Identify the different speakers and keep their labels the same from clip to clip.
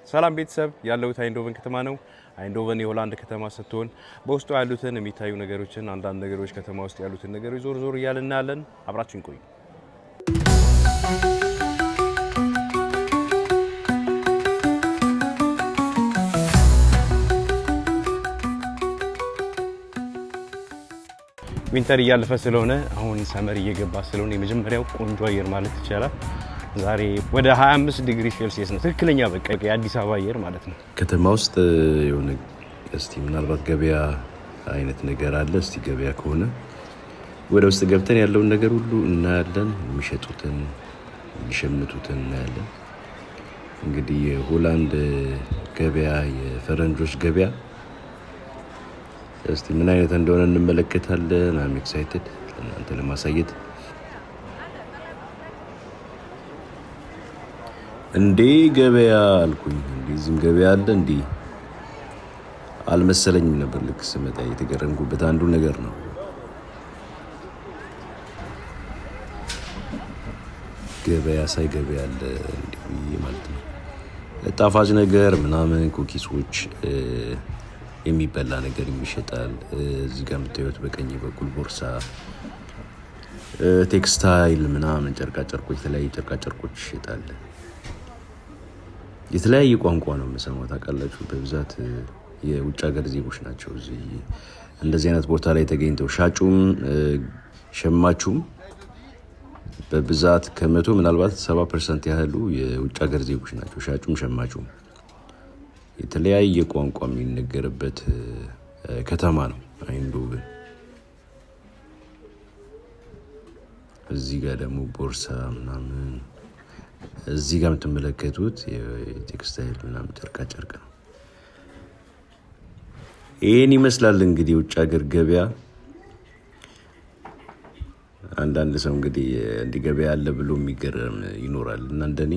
Speaker 1: ሰላም ቤተሰብ፣ ያለሁት አይንዶቨን ከተማ ነው። አይንዶቨን የሆላንድ ከተማ ስትሆን በውስጡ ያሉትን የሚታዩ ነገሮችን፣ አንዳንድ ነገሮች፣ ከተማ ውስጥ ያሉትን ነገሮች ዞር ዞር እያልን እናያለን። አብራችሁን ቆዩ። Winter እያለፈ ስለሆነ፣ አሁን summer እየገባ ስለሆነ የመጀመሪያው ቆንጆ አየር ማለት ይቻላል። ዛሬ ወደ 25 ዲግሪ ሴልሲየስ ነው። ትክክለኛ በቃ የአዲስ አበባ አየር ማለት ነው።
Speaker 2: ከተማ ውስጥ የሆነ እስቲ ምናልባት ገበያ አይነት ነገር አለ። እስቲ ገበያ ከሆነ ወደ ውስጥ ገብተን ያለውን ነገር ሁሉ እናያለን። የሚሸጡትን የሚሸምቱትን እናያለን። እንግዲህ የሆላንድ ገበያ፣ የፈረንጆች ገበያ እስቲ ምን አይነት እንደሆነ እንመለከታለን። I'm excited ለእናንተ ለማሳየት። እንዴ ገበያ አልኩኝ። እንዴ እዚህም ገበያ አለ እንዴ? አልመሰለኝም ነበር። ልክ ስመጣ የተገረምኩበት አንዱ ነገር ነው። ገበያ ሳይ ገበያ አለ እንዲህ ብዬ ማለት ነው። ጣፋጭ ነገር ምናምን፣ cookies ኦች፣ የሚበላ ነገር የሚሸጣል። እዚህ ጋር የምታዩት በቀኝ በኩል ቦርሳ፣ ቴክስታይል ምናምን፣ ጨርቃ ጨርቆች፣ የተለያዩ ጨርቃ ጨርቆች ይሸጣል። የተለያየ ቋንቋ ነው የምሰማው ታውቃላችሁ። በብዛት የውጭ ሀገር ዜጎች ናቸው እዚህ እንደዚህ አይነት ቦታ ላይ ተገኝተው፣ ሻጩም ሸማቹም በብዛት ከ100 ምናልባት 70% ያህሉ የውጭ ሀገር ዜጎች ናቸው። ሻጩም ሸማቹም የተለያየ ቋንቋ የሚነገርበት ከተማ ነው አይንዶቨን። እዚህ ጋር ደግሞ ቦርሳ ምናምን፣ እዚህ ጋር የምትመለከቱት የቴክስታይል ምናምን ጨርቃ ጨርቅ ነው። ይህን ይመስላል እንግዲህ የውጭ ሀገር ገበያ። አንዳንድ ሰው እንግዲህ እንዲህ ገበያ አለ ብሎ የሚገረም ይኖራል እና እንደኔ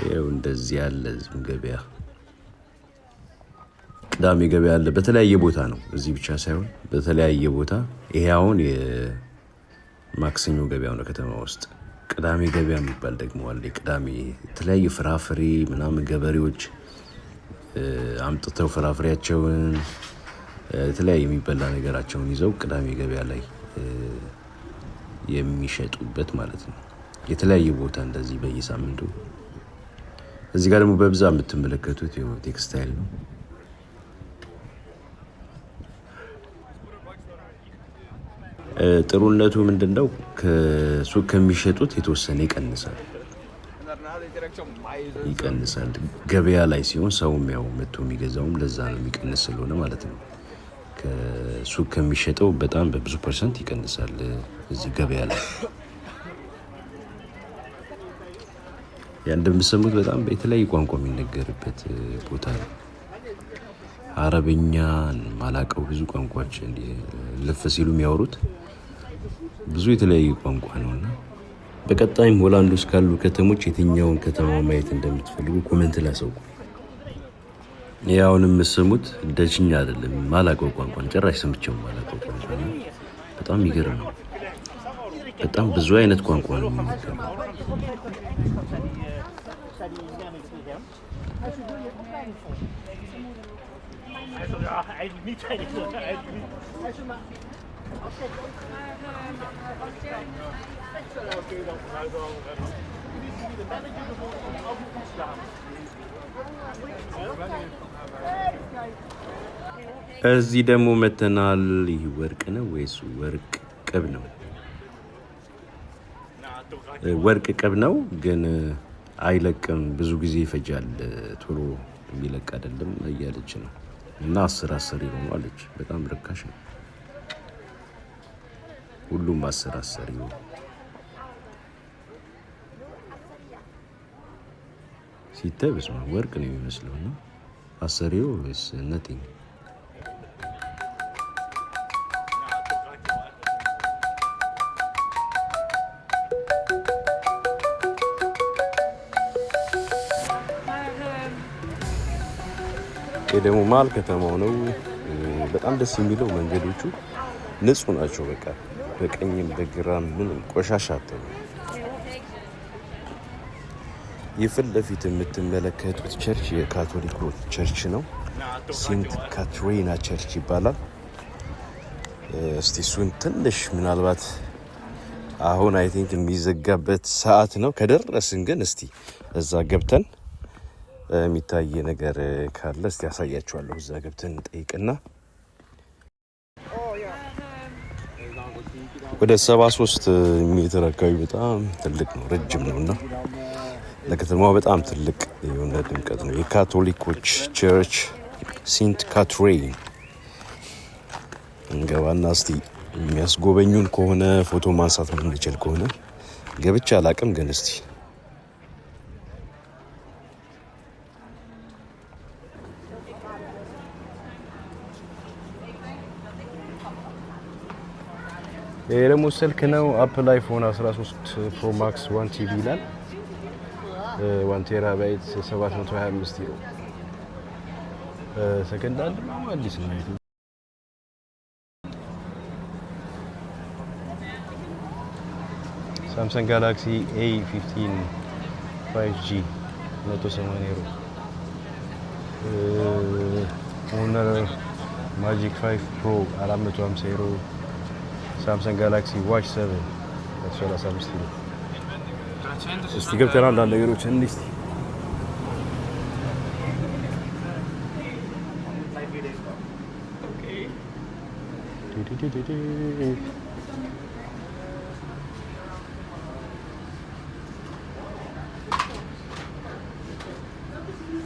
Speaker 2: ይኸው እንደዚህ ያለ እዚህም ገበያ፣ ቅዳሜ ገበያ አለ። በተለያየ ቦታ ነው፣ እዚህ ብቻ ሳይሆን በተለያየ ቦታ። ይሄ አሁን የማክሰኞ ገበያው ነው ከተማ ውስጥ። ቅዳሜ ገበያ የሚባል ደግሞ አለ። ቅዳሜ የተለያየ ፍራፍሬ ምናምን ገበሬዎች አምጥተው ፍራፍሬያቸውን፣ የተለያየ የሚበላ ነገራቸውን ይዘው ቅዳሜ ገበያ ላይ የሚሸጡበት ማለት ነው። የተለያየ ቦታ እንደዚህ በየሳምንቱ። እዚህ ጋር ደግሞ በብዛት የምትመለከቱት ቴክስታይል ነው። ጥሩነቱ ምንድን ነው? ከሱቅ ከሚሸጡት የተወሰነ ይቀንሳል ይቀንሳል። ገበያ ላይ ሲሆን ሰውም ያው መጥቶ የሚገዛውም ለዛ ነው፣ የሚቀንስ ስለሆነ ማለት ነው። ከሱቅ ከሚሸጠው በጣም በብዙ percent ይቀንሳል እዚህ ገበያ ላይ። ያ እንደምሰሙት በጣም የተለያየ ቋንቋ የሚነገርበት ቦታ ነው። አረብኛ ማላቀው ብዙ ቋንቋዎች ልፍ ሲሉ የሚያወሩት ብዙ የተለያዩ ቋንቋ ነው። እና በቀጣይም ሆላንድ ውስጥ ካሉ ከተሞች የትኛውን ከተማ ማየት እንደምትፈልጉ comment ላይ አሳውቁ። ይህ አሁን የምሰሙት ደችኛ አይደለም፣ ማላቀው ቋንቋ፣ ጭራሽ ሰምቼው ማላቀው ቋንቋ ነው። በጣም ይገርም ነው። በጣም ብዙ አይነት ቋንቋ ነው የሚነገረው።
Speaker 3: Ja, eigenlijk niet. Eigenlijk niet. Oké, dan vooruit dan. De manager bijvoorbeeld ook nog iets staan.
Speaker 2: እዚህ ደግሞ መተናል። ይህ ወርቅ ነው ወይስ ወርቅ ቅብ ነው? ወርቅ ቅብ ነው ግን አይለቅም፣ ብዙ ጊዜ ይፈጃል፣ ቶሎ የሚለቅ አይደለም እያለች ነው። እና 10 10 ዩሮ አለች። በጣም ርካሽ ነው። ሁሉም 10 10 ዩሮ ሲታይ በስመ አብ ወርቅ ነው የሚመስለው። እና 10 ዩሮ is nothing። ይህ ደግሞ መሀል ከተማው ነው። በጣም ደስ የሚለው መንገዶቹ ንጹህ ናቸው። በቃ በቀኝም በግራም ምንም ቆሻሻ አታይም። የፊት ለፊት የምትመለከቱት church የካቶሊኮች church ነው። Saint Katrina Church ይባላል። እስቲ እሱን ትንሽ ምናልባት አሁን I think የሚዘጋበት ሰዓት ነው። ከደረስን ግን እስቲ እዛ ገብተን የሚታይ ነገር ካለ እስቲ ያሳያችኋለሁ። እዛ ገብተን እንጠይቅና ወደ 73 ሜትር አካባቢ በጣም ትልቅ ነው፣ ረጅም ነው እና ለከተማዋ በጣም ትልቅ የሆነ ድምቀት ነው። የካቶሊኮች church Saint Catherine እንገባና እስቲ የሚያስጎበኙን ከሆነ፣ ፎቶ ማንሳት የምንችል ከሆነ። ገብቼ አላቅም፣ ግን እስቲ።
Speaker 1: ይሄ ደግሞ ስልክ ነው። Apple iPhone 13 Pro Max 1 TB ይላል። 1 terabyte 725 ዩሮ። Second hand ነው፣ አዲስ ነው? Samsung Galaxy A15 5G 180 ዩሮ። Honor Magic 5 Pro 450 ዩሮ። Samsung Galaxy Watch 7 135 ዩሮ። እስቲ ገብተን አንዳንድ ነገሮች እንይ እስቲ።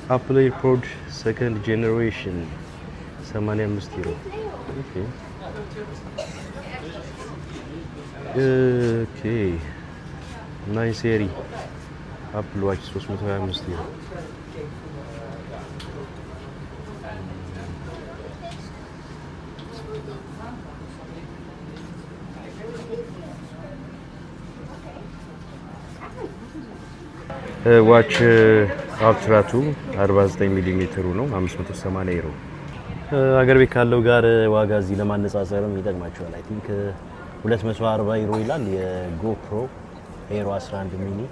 Speaker 1: Apple AirPod second generation 85 ዩሮ። Okay, 9 series Apple Watch 325 ዩሮ። Watch Ultra 2 49 ሚሊ ሜትሩ ነው፣ 580 ዩሮ።
Speaker 4: አገር ቤት ካለው ጋር ዋጋ እዚህ ለማነጻጸርም ይጠቅማቸዋል። I think 240 ዩሮ ይላል የ GoPro Hero 11 Mini።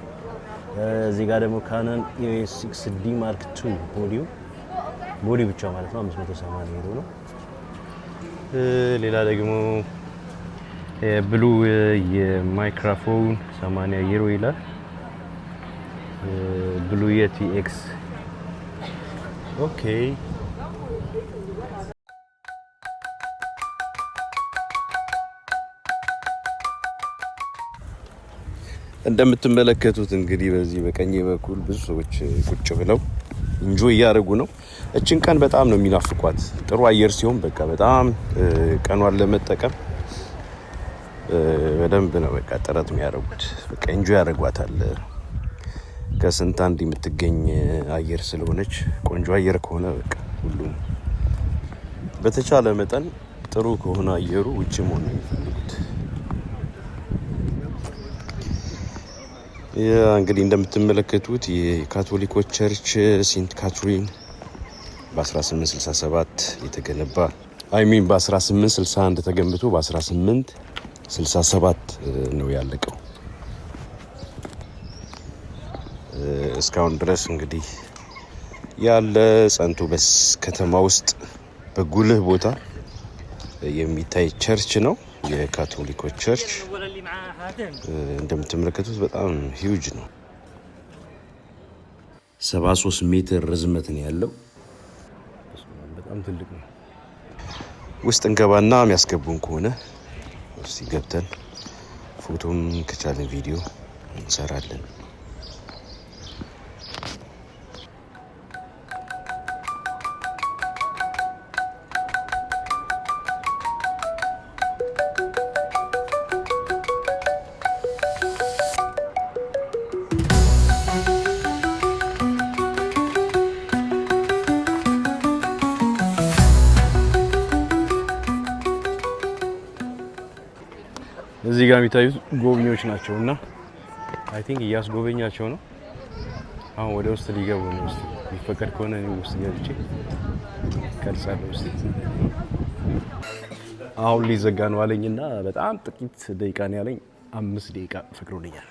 Speaker 4: እዚህ ጋር ደግሞ Canon EOS 6D Mark 2 body ው ብቻ ማለት ነው፣ 580 ዩሮ ነው።
Speaker 1: ሌላ ደግሞ Blue የማይክሮፎን 80 ዩሮ ይላል። Blue Yeti X, okay።
Speaker 2: እንደምትመለከቱት እንግዲህ በዚህ በቀኝ በኩል ብዙ ሰዎች ቁጭ ብለው enjoy እያደረጉ ነው። እችን ቀን በጣም ነው የሚናፍቋት። ጥሩ አየር ሲሆን በቃ በጣም ቀኗን ለመጠቀም በደንብ ነው በቃ ጥረት የሚያደርጉት። በቃ enjoy ያደርጓታል። ከስንት አንድ የምትገኝ አየር ስለሆነች፣ ቆንጆ አየር ከሆነ በቃ ሁሉም በተቻለ መጠን ጥሩ ከሆነ አየሩ ውጭ መሆን ነው የሚፈልጉት። እንግዲህ እንደምትመለከቱት የካቶሊኮች church Saint Catherine በ1867 የተገነባ፣ I mean በ1861 ተገንብቶ በ1867 ነው ያለቀው። እስካሁን ድረስ እንግዲህ ያለ ጸንቶ በከተማ ውስጥ በጉልህ ቦታ የሚታይ church ነው። የካቶሊኮች church እንደምትመለከቱት በጣም huge ነው። 73 ሜትር ርዝመት ነው ያለው።
Speaker 1: በጣም ትልቅ ነው።
Speaker 2: ውስጥ እንገባና የሚያስገቡን ከሆነ እስቲ ገብተን ፎቶም ከቻለን ቪዲዮ እንሰራለን።
Speaker 1: እዚህ ጋር የሚታዩት ጎብኚዎች ናቸው እና I think እያስጎበኛቸው ነው። አሁን ወደ ውስጥ ሊገቡ ነው። ውስጥ የሚፈቀድ ከሆነ እኔ ውስጥ ገብቼ ቀርጻለሁ። ውስጥ አሁን ሊዘጋ ነው አለኝና በጣም ጥቂት ደቂቃ ነው ያለኝ። 5 ደቂቃ ፈቅዶልኛል።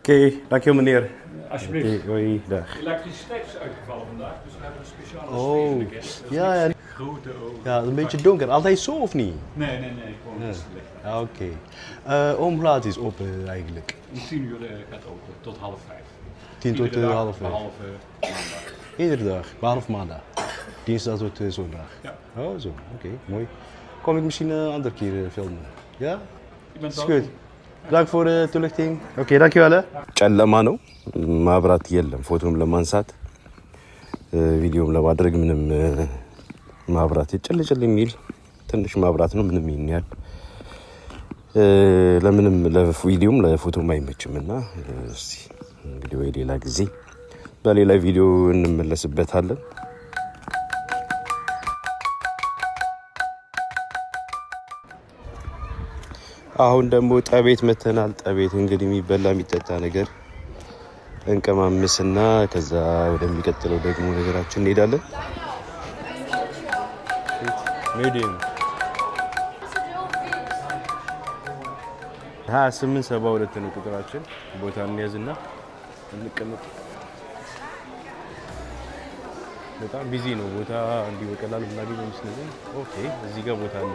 Speaker 1: Oké, dankjewel meneer.
Speaker 5: Alsjeblieft.
Speaker 1: Oké, hoi, dag.
Speaker 5: De elektriciteit is uitgevallen vandaag, dus we hebben een speciale
Speaker 1: Oh,
Speaker 5: sfeer in de kerk. Dat is
Speaker 1: ja,
Speaker 5: niks.
Speaker 1: ja.
Speaker 5: Grote ogen.
Speaker 1: Ja, een beetje donker. Altijd zo of niet?
Speaker 5: Nee, nee, nee, gewoon iets te licht.
Speaker 1: Ja, oké. Om laat is open eigenlijk?
Speaker 5: Om 10 uur gaat open, tot 4.30.
Speaker 1: 10 tot
Speaker 5: Iedere dag,
Speaker 1: 4.30.
Speaker 5: behalve maandag.
Speaker 1: Iedere dag, behalve maandag. Dinsdag tot zondag.
Speaker 5: Ja.
Speaker 1: Oh, zo. Oké, mooi. Kom ik misschien een andere keer filmen? Ja?
Speaker 5: Je bent
Speaker 1: Is goed.
Speaker 5: welkom.
Speaker 1: Dank voor de toelichting. Oké, dankjewel hè.
Speaker 2: ጨለማ ነው፣ ማብራት የለም። ፎቶም ለማንሳት ቪዲዮም ለማድረግ ምንም ማብራት ጭልጭል የሚል ትንሽ ማብራት ነው። ምንም ይሄን ያህል ለምንም ለቪዲዮም ለፎቶም አይመችም እና እስቲ እንግዲህ ወይ ሌላ ጊዜ በሌላ ቪዲዮ እንመለስበታለን። አሁን ደግሞ ጠቤት መተናል። ጠቤት እንግዲህ የሚበላ የሚጠጣ ነገር እንቀማምስና ከዛ ወደሚቀጥለው ደግሞ ነገራችን እንሄዳለን።
Speaker 1: Medium 2872 ነው ቁጥራችን። ቦታ እንያዝና እንቀመጥ። በጣም busy ነው ቦታ እንዲህ በቀላሉ የምናገኘው አይመስለኝም። Okay፣ እዚህ ጋር ቦታ አለ።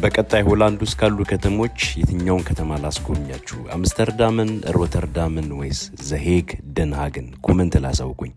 Speaker 2: በቀጣይ ሆላንድ ውስጥ ካሉ ከተሞች የትኛውን ከተማ ላስጎብኛችሁ? አምስተርዳምን፣ ሮተርዳምን ወይስ ዘሄግ ደንሃግን? Comment ላይ አሳውቁኝ።